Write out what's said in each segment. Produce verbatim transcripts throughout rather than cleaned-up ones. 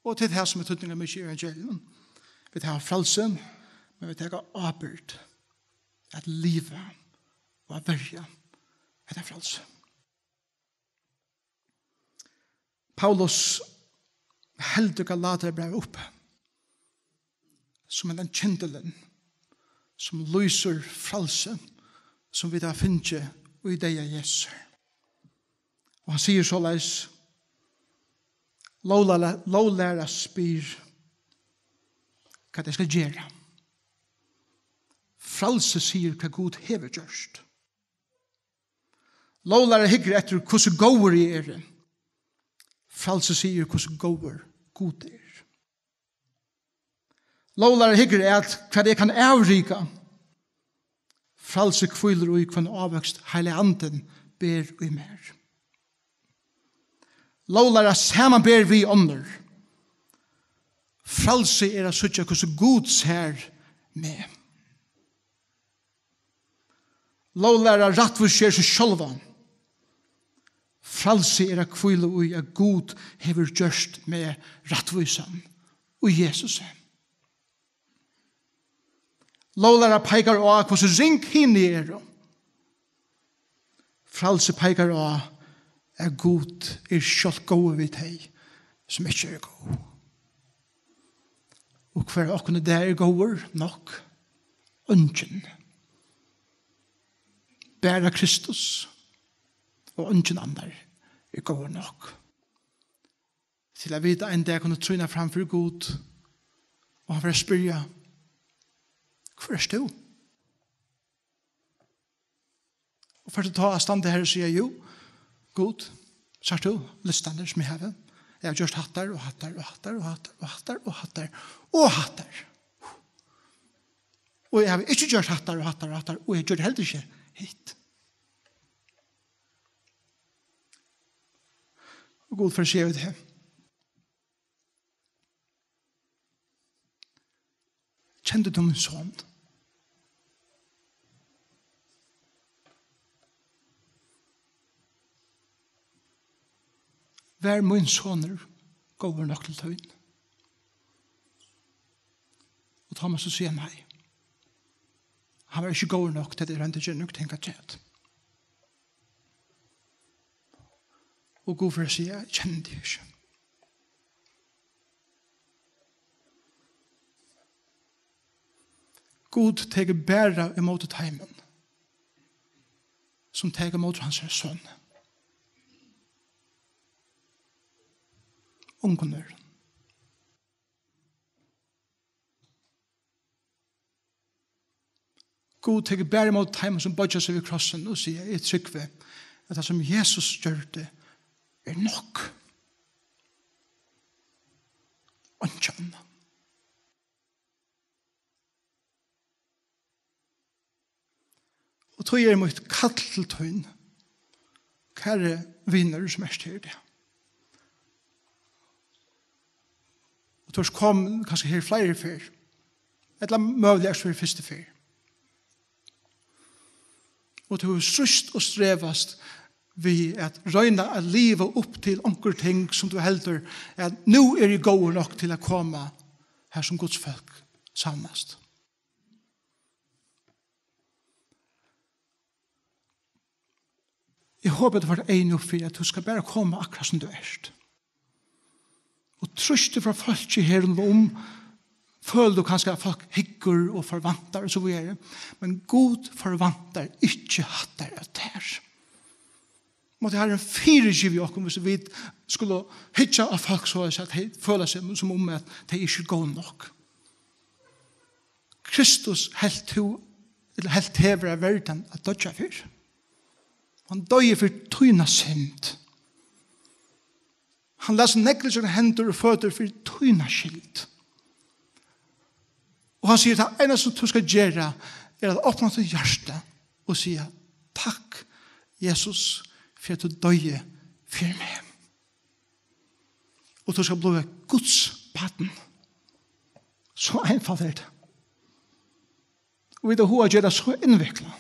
Og til tað sum er týdningarmikið í evangelium. Vit hava frælsi, men vit taka ábyrgd at liva og at verja hetta frælsi. Paulus heldur Galatarabrævið uppi sum ein kyndilin, sum lýsir frælsi, sum vit hava fingið í deyða Jesu. Og hann sigur soleiðis: "Lóglæra, lóglæra spyr, hvat eg skal gera. Frælsi sigur, hvat Gud hevur gjørt." Lóglæra hyggur eftir, hvussu góður eg eri. Frælsi sigur, hvussu góður Gud er. Lóglæra hyggur at, hvat eg kann avrika. Frælsi hvílir í, hvønn ávøkst Heilagi Andin ber í mær. Lóglæra samanber við onnur. Frælsi er at síggja, hvussu Gud sær meg. Lóglæra rættvísir seg sjálvan. Frælsi er at hvíla í, at Gud hevur gjørt meg rættvísan í Jesusi. Lóglæra peikar á, hvussu ring hini eru. Frælsi peikar á, at Gud er sjálvt góður við tey, sum ikki eru góð. Og hvør av okkum í dag er góður nokk? Eingin. Bara Kristus og eingin annar er góður nokk til at vit ein dag kunnu trýna fram fyri Gud, og hann fer at spyrja: "Hvør ert tú?" Og fert tú tá at standa her og siga: "Jú, Gud, sært tú listarnar sum eg havi? Eg havi gjørt hattar og hattar og hattar og hattar og hattar og hattar og hattar. Og eg havi ikki gjørt hattar og hattar og hattar, og eg gjørdi heldur ikki hitt." Og Gud fer at siga við teg: "Kendi tú mín son? Var mín sonur góður nokk til tín?" Og tá mást tú siga nei. Hann var ikki góður nokk til at eg royndi at gera nøkur ting afturat. Og Gud fer at siga: "Eg kenni teg ikki." Gud tekur bara ímóti teimum, sum taka ímóti hansara soni. Ongum øðrum. Gud tekur bara ímóti teimum, sum boyggja seg við krossin og siga: "Eg trúgvi, at tað, sum Jesus gjørdi, er nokk. Einki annað." Og tí er mítt kall til tín, kæri vinur, sum ert her í dag. Og tú ert komin kanska her fleiri ferð, ella møguliga ert fyri fyrstu ferð. Og tú hevur stríðst og strevast við at royna at liva upp til onkur ting, sum tú heldur, at nú eri eg góður nokk til at koma har, sum Guds fólk savnast. Eg hopi, at tú fært eyguni upp fyri, at tú skal bara koma akkurát, sum tú ert. Og trýstið frá fólki her rundan um, følir tú kanska, at fólk hyggur og forvæntar og so víðari. Men Gud forvæntar ikki hatta av tær. Mátti Harrin fyrigivið okkum, viss vit skulu hyggja á fólk soleiðis, at tey føla seg sum um, at tey ikki eru góð nokk. Kristus helt tú, ella helt teg vera verdan at doyggja fyri. Hann doyði fyri tína synd. Hann læt seg negla ígjøgnum hendur og føtur fyri tína skyld. Og hann sigur, tað einasta, sum tú skalt gera, er at opna títt hjarta og siga: "Takk, Jesus, fyri at tú doyði fyri meg." Og tú skalt blíva Guds barn. So einfalt er tað. Og vit hava hug at gera tað so innviklað.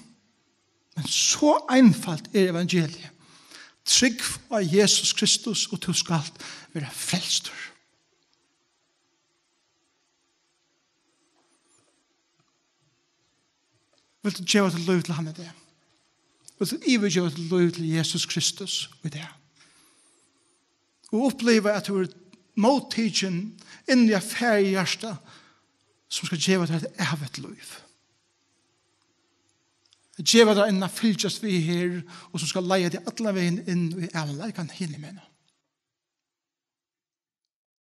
Men so einfalt er evangeliið. Trúgv á Jesus Kristus, og tú skalt vera frelstur. Vilt tú geva títt lív til hann í dag? Vilt tú yvirgeva títt lív til Jesus Kristus í dag? Og uppliva at tú ert móttikin inn í eitt faðirhjarta sum skal geva tær eitt ævigt lív. At geva tær ein at fylgjast við her og sum skal leiða teg allan vegin inn í ævinleikan hinumegin.